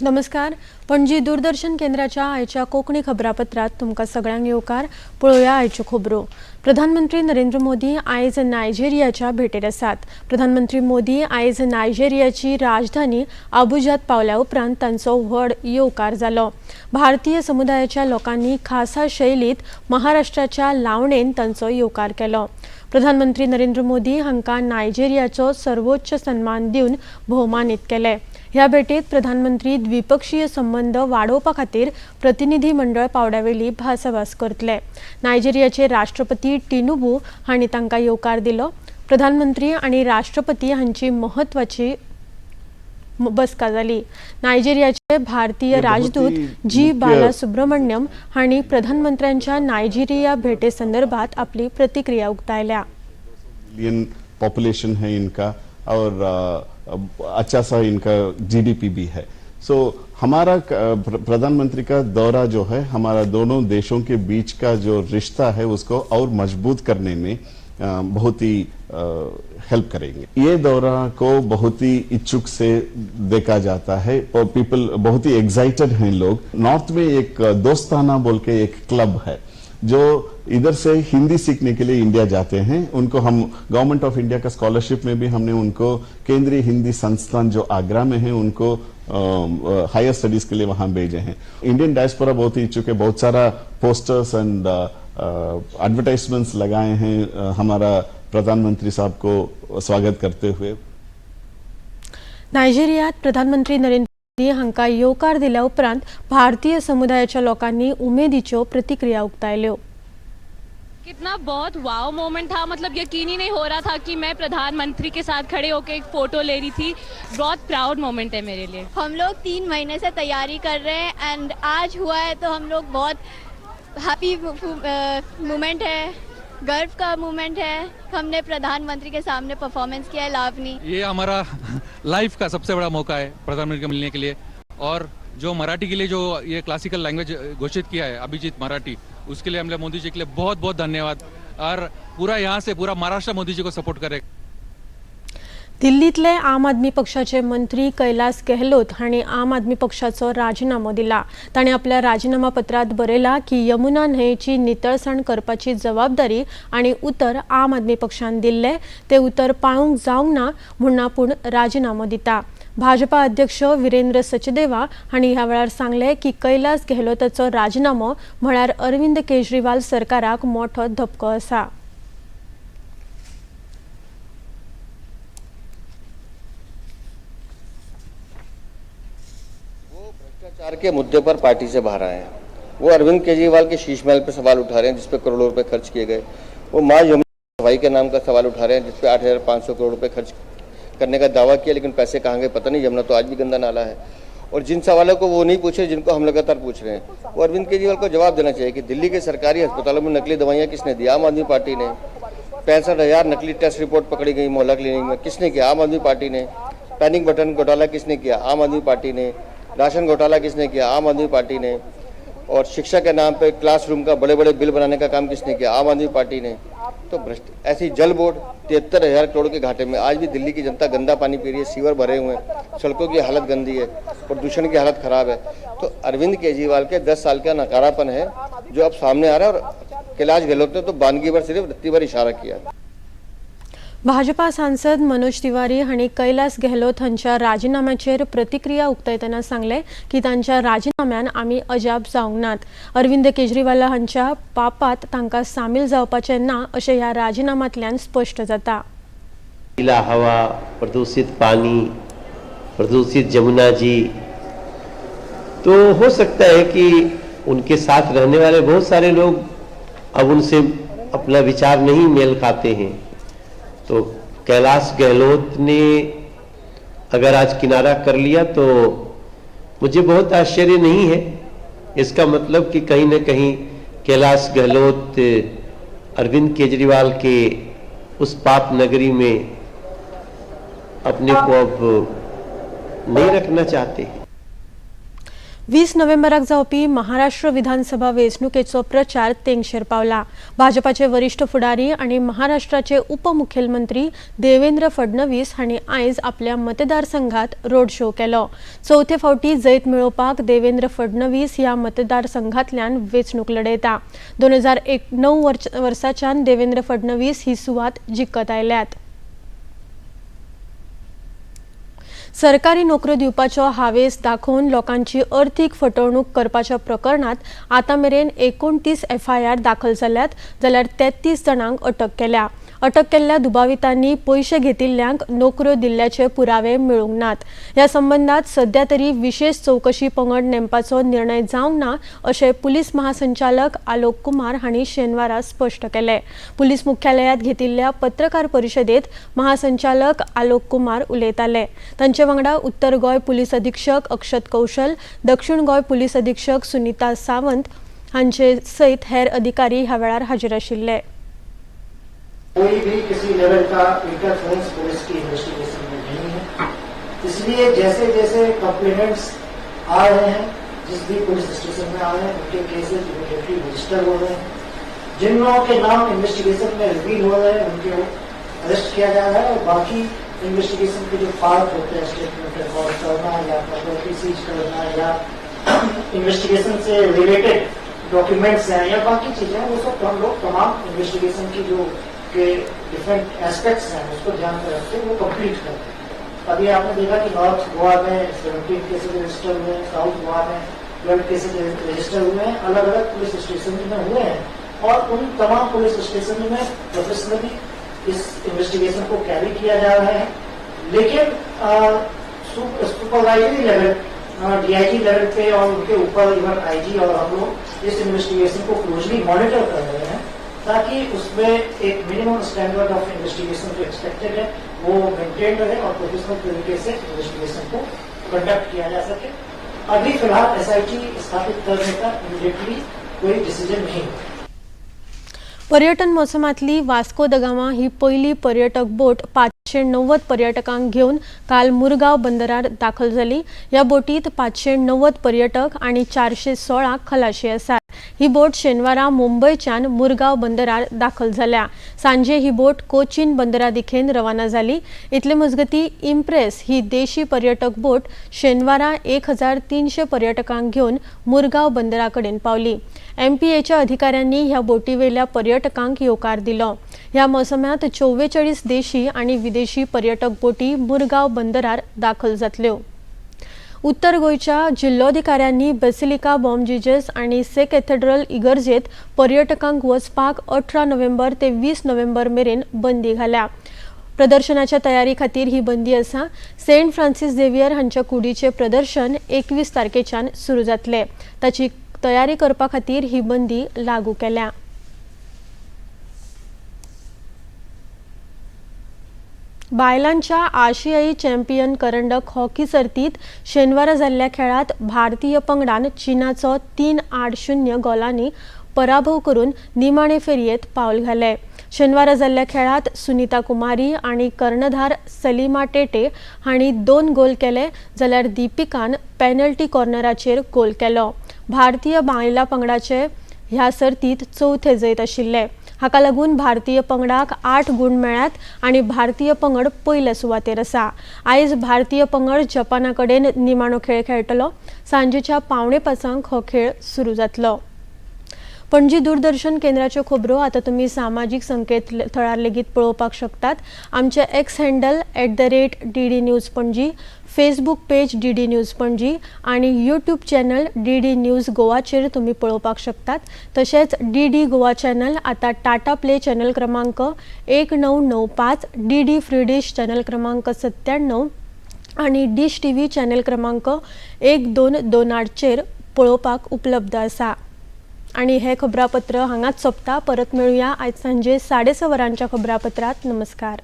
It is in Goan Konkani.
नमस्कार, पणजी दूरदर्शन केंद्राच्या आयच्या कोंकणी खबरापत्रात तुमकां सगळ्यांक येवकार. पळोवया आयच्यो खबरो. प्रधानमंत्री नरेंद्र मोदी आयज नायजेरियाच्या भेटेर आसात. प्रधानमंत्री मोदी आयज नायजेरियाची राजधानी आबुजात पावल्या उपरांत तांचो व्हड येवकार जालो. भारतीय समुदायाच्या लोकांनी खासा शैलीत महाराष्ट्राच्या लावणेन तांचो येवकार केलो. प्रधानमंत्री नरेंद्र मोदी हांकां नायजेरियाचो सर्वोच्च सन्मान दिवन भोवमानीत केले. ह्या भेटेत प्रधानमंत्री द्विपक्षीय संबंद वाडोवपा खातीर प्रतिनिधी मंडळ पावड्यावेली भासाभास करतले. नायजेरियाचे राष्ट्रपती टिनुबू हांणी तांकां येवकार दिलो. प्रधानमंत्री आनी राष्ट्रपती हांची म्हत्वाची बसका जाली. नायजेरियाचे भारतीय राजदूत जी बाला सुब्रमण्यम हांणी प्रधानमंत्र्यांच्या नायजेरिया भेटे संदर्भात आपली प्रतिक्रिया उक्तायल्या. मिलियन पॉपुलेशन है इनका और अच्छा सा इनका जीडीपी भी है. सो हमारा प्रधानमंत्री का दौरा जो है हमारा दोनों देशों के बीच का जो रिश्ता है उसको और मजबूत करने में बहुत ही हेल्प करेंगे. ये दौरा को बहुत ही इच्छुक से देखा जाता है और पीपल बहुत ही एक्साइटेड हैं लोग. नॉर्थ में एक दोस्ताना बोल के एक क्लब है जो इधर से हिंदी सीखने के लिए इंडिया जाते हैं. उनको हम गवर्नमेंट ऑफ इंडिया का स्कॉलरशिप में भी हमने उनको केंद्रीय हिंदी संस्थान जो आगरा में है उनको हायर स्टडीज के लिए वहां भेजे हैं. इंडियन डायस्पोरा बहुत ही इच्छुक है. बहुत सारा पोस्टर्स एंड एडवर्टाइजमेंट्स लगाए हैं हमारा प्रधानमंत्री साहब को स्वागत करते हुए. नायजेरियात प्रधानमंत्री नरेंद्र मोदी हांकां येवकार दिल्या उपरांत भारतीय समुदायाच्या लोकांनी उमेदीच्यो प्रतिक्रिया उक्तायल्यो. कितना बहुत वाव मोमेंट था, मतलब यकीन ही नहीं हो रहा था कि मैं प्रधानमंत्री के साथ खड़े होकर एक फोटो ले रही थी. बहुत प्राउड मोमेंट है मेरे लिए. हम लोग 3 महीने से तैयारी कर रहे हैं एंड आज हुआ है तो हम लोग बहुत हैप्पी मोमेंट है, गर्व का मोमेंट है. हमने प्रधानमंत्री के सामने परफॉर्मेंस किया है लावनी. ये हमारा लाइफ का सबसे बड़ा मौका है प्रधानमंत्री को मिलने के लिए. और जो मराठी के लिए जो ये क्लासिकल लैंग्वेज घोषित किया है अभिजीत मराठी, उसके लिए हमने मोदी जी के लिए बहुत बहुत धन्यवाद. और पूरा यहाँ से पूरा महाराष्ट्र मोदी जी को सपोर्ट करेगा. दिल्लीतले आम आदमी पक्षाचे मंत्री कैलास गेहलोत हांणी आम आदमी पक्षाचो राजीनामो दिला. तांणी आपल्या राजीनामा पत्रात बरयला की यमुना न्हंयेची नितळसाण करपाची जबाबदारी आनी उतर आम आदमी पक्षान दिल्ले ते उतर पाळूंक जावंक ना म्हूण आपूण राजीनामो दिता. भाजपा अध्यक्ष वीरेंद्र सचदेवा हांणी ह्या वेळार सांगलें की कैलास गेहलोताचो राजीनामो म्हळ्यार अरविंद केजरीवाल सरकाराक मोठो धपको आसा. भ्रष्टाचार के मुद्दे पर पार्टी से बाहर आए हैं. वो अरविंद केजरीवाल के शीश महल पर सवाल उठा रहे हैं जिस पे करोड़ों रुपए खर्च किए गए. वो मां यमुना सफाई के नाम का सवाल उठा रहे हैं जिस पे 8,500 करोड़ रुपए खर्च करने का दावा किया, लेकिन पैसे कहाँ गए पता नहीं. यमुना तो आज भी गंदा नाला है. और जिन सवालों को वो नहीं पूछे जिनको हम लगातार पूछ रहे हैं, वो अरविंद केजरीवाल को जवाब देना चाहिए कि दिल्ली के सरकारी अस्पतालों में नकली दवाइयाँ किसने दी? आम आदमी पार्टी ने. 65,000 नकली टेस्ट रिपोर्ट पकड़ी गई मोहल्ला क्लिनिक में, किसने किया? आम आदमी पार्टी ने. पैनिक बटन घोटाला किसने किया? आम आदमी पार्टी ने. राशन घोटाला किसने किया? आम आदमी पार्टी ने. और शिक्षा के नाम पे क्लासरूम का बड़े बड़े बिल बनाने का काम किसने किया? आम आदमी पार्टी ने. तो भ्रष्ट ऐसी जल बोर्ड 73,000 करोड़ के घाटे में, आज भी दिल्ली की जनता गंदा पानी पी रही है, सीवर भरे हुए हैं, सड़कों की हालत गंदी है, प्रदूषण की हालत खराब है. तो अरविंद केजरीवाल के 10 साल का नकारापन है जो अब सामने आ रहा है. और कैलाश गहलोत ने तो बानगी पर सिर्फ रत्ती भर इशारा किया. भाजपा सांसद मनोज तिवारी हांणी कैलास गेहलोत हांच्या राजीनाम्याचेर प्रतिक्रिया उक्तायतना सांगलें की तांच्या राजीनाम्यान आमी अजाप जावंक नात. अरविंद केजरीवाल हांच्या पापात तांकां सामील जावपाचें ना अशें ह्या राजीनाम्यांतल्यान स्पश्ट जाता. गीला हवा, प्रदूषित पानी, प्रदूषित जमुना जी, तो हो सकता है कि उनके साथ रहने वाले बहुत सारे लोग अब उनसे अपना विचार नहीं मेल खाते हैं. तो कैलाश गहलोत ने अगर आज किनारा कर लिया तो मुझे बहुत आश्चर्य नहीं है. इसका मतलब कि कहीं ना कहीं कैलाश गहलोत अरविंद केजरीवाल के उस पाप नगरी में अपने को अब नहीं रखना चाहते. 20 नोव्हेंबराक जावपी महाराष्ट्र विधानसभा वेंचणुकेचो प्रचार तेंगशेर पावला. भाजपाचे वरिश्ठ फुडारी आनी महाराष्ट्राचे उपमुखेलमंत्री देवेंद्र फडणवीस हांणी आयज आपल्या मतदारसंघात रोड शो केलो. चवथे फावटी जैत मेळोवपाक देवेंद्र फडणवीस ह्या मतदारसंघातल्यान वेंचणूक लढयता. 2009 वर्साच्यान देवेंद्र फडणवीस ही सुवात जिखत आयल्यात. सरकारी नोकऱ्यो दिवपाचो हावेस दाखोवन लोकांची अर्थीक फटवणूक करपाच्या प्रकरणात आतां मेरेन 29 एफआयआर दाखल जाल्यात, जाल्यार 33 जाणांक अटक केल्या. अटक केल्ल्या दुबावितांनी पयशे घेतिल्ल्यांक नोकऱ्यो दिल्ल्याचे पुरावे मेळूंक नात. ह्या संबंदात सध्या तरी विशेष चवकशी पंगड नेमपाचो निर्णय जावंक ना अशें पुलीस महासंचालक आलोक कुमार हांणी शेनवारा स्पश्ट केलें. पुलीस मुख्यालयांत घेतिल्ल्या पत्रकार परिशदेत महासंचालक आलोक कुमार उलयताले. तांचे वांगडा उत्तर गोंय पुलीस अधीक्षक अक्षत कौशल, दक्षिण गोंय पुलीस अधीक्षक सुनीता सावंत हांचे सयत हेर अधिकारी ह्या वेळार हाजीर आशिल्ले. कोई भी किसी लेवल का इंटरफेरेंस पुलिस की इन्वेस्टिगेशन में नहीं है. इसलिए जैसे जैसे कंप्लेनेंट्स आ रहे हैं, जिस भी पुलिस स्टेशन में आ रहे हैं, उनके केसेस इमीडिएटली रजिस्टर हो रहे हैं. जिन लोगों के नाम इन्वेस्टिगेशन में रिवील हो रहे हैं, उनके अरेस्ट किया जा रहा है और बाकी इन्वेस्टिगेशन के जो पार्ट होते हैं, स्टेटमेंट रिकॉर्ड करना या प्रॉपर्टी सीज करना या इन्वेस्टिगेशन से रिलेटेड डॉक्यूमेंट्स हैं या बाकी चीजें हैं, वो सब हम लोग तमाम इन्वेस्टिगेशन की जो के डिफरेंट एस्पेक्ट्स हैं, उसको ध्यान में रखते वो कंप्लीट करते हैं. अभी आपने देखा कि नॉर्थ गोवा में 17 केसेज रजिस्टर हुए हैं, साउथ गोवा में 12 केसेज रजिस्टर हुए हैं, अलग अलग पुलिस स्टेशन में हुए हैं और उन तमाम पुलिस स्टेशन में प्रोफेशनली इस इन्वेस्टिगेशन को कैरी किया जा रहा है. लेकिन सुपरवाइजरी लेवल, डीआईजी लेवल पे और उनके ऊपर इवन आईजी और हम लोग इस इन्वेस्टिगेशन को क्लोजली मॉनिटर कर रहे हैं, ताकि उसमें एक मिनिमम स्टैंडर्ड ऑफ इन्वेस्टिगेशन जो एक्सपेक्टेड है, वो मेंटेन रहे और प्रोफेशनल तरीके से इन्वेस्टिगेशन को कंडक्ट किया जा सके. अभी फिलहाल एसआईटी स्थापित करने का इमीडिएटली कोई डिसीजन नहीं है. पर्यटन मोसमांतली वास्को the Gama ही पयली पर्यटक बोट 590 पर्यटकांक घेवन काल मुरगांव बंदरार दाखल जाली. ह्या बोटीत 590 पर्यटक आनी 416 खलाशी आसात. ही बोट शेनवारा मुंबयच्यान मुरगांव बंदरार दाखल जाल्या. सांजे ही बोट कोचीन बंदरा दिखेन रवाना जाली. इतले मजगती, इम्प्रेस ही देशी पर्यटक बोट शेनवारा 1300 पर्यटकांक घेवन मुरगांव बंदरा कडेन पावली. एमपीएच्या अधिकाऱ्यांनी ह्या बोटीवेल्या पर्यटकांक येवकार दिलो. ह्या मोसमांत 44 देशी आनी विदेशी पर्यटक बोटी मुरगांव बंदरार दाखल जातल्यो. उत्तर गोंयच्या जिल्लोधिकाऱ्यांनी बेसिलिका बॉम जिजस आनी से कॅथेड्रल इगर्जेत पर्यटकांक वचपाक 18 नोव्हेंबर ते 20 नोव्हेंबर मेरेन बंदी घाल्या. प्रदर्शनाच्या तयारी खातीर ही बंदी आसा. सेंट फ्रान्सिस झेवियर हांच्या कुडीचें प्रदर्शन 21 तारखेच्यान सुरू जातलें. ताची तयारी करपा खातीर ही बंदी लागू केल्या. बायलांच्या आशियाई चॅम्पियन करंडक हॉकी सर्तीत शेनवारा जाल्ल्या खेळात भारतीय पंगडान चीनाचो 3-8-0 गोलांनी पराभव करून निमाणे फेरयेत पावल घाले. शेनवारा जाल्ल्या खेळात सुनीता कुमारी आनी कर्णधार सलीमा टेटे हांणी 2 गोल केले, जाल्यार दीपिकान पेनल्टी कॉर्नराचेर गोल केलो. भारतीय बायलां पंगडाचे ह्या सर्तीत चवथे जैत आशिल्ले. हाका लागून भारतीय पंगडाक 8 गूण मेळ्ळ्यात आनी भारतीय पंगड पयले सुवातेर आसा. आयज भारतीय पंगड जपाना कडेन निमाणो खेळ खेळटलो. सांजेच्या 4:45 हो खेळ सुरू जातलो. पणजी दूरदर्शन केंद्राच्यो खबरो आतां तुमी सामाजीक संकेत थळार लेगीत पळोवपाक शकतात. आमचे X handle @DD News Panaji, Facebook page DD News Panaji आनी यूट्यूब चॅनल डीडी न्यूज गोवाचेर तुमी पळोवपाक शकतात. तशेंच डीडी गोवा चॅनल आतां टाटा प्ले चॅनल क्रमांक 1995, डीडी फ्री डिश चॅनल क्रमांक 97 आनी डिश टीव्ही चॅनल क्रमांक 1228चेर पळोवपाक उपलब्ध आसा. आणि हे खबरापत्र हांगाच सोंपता. परत मेळुया आयज सांजे 6:30 वरांच्या खबरापत्रात. नमस्कार.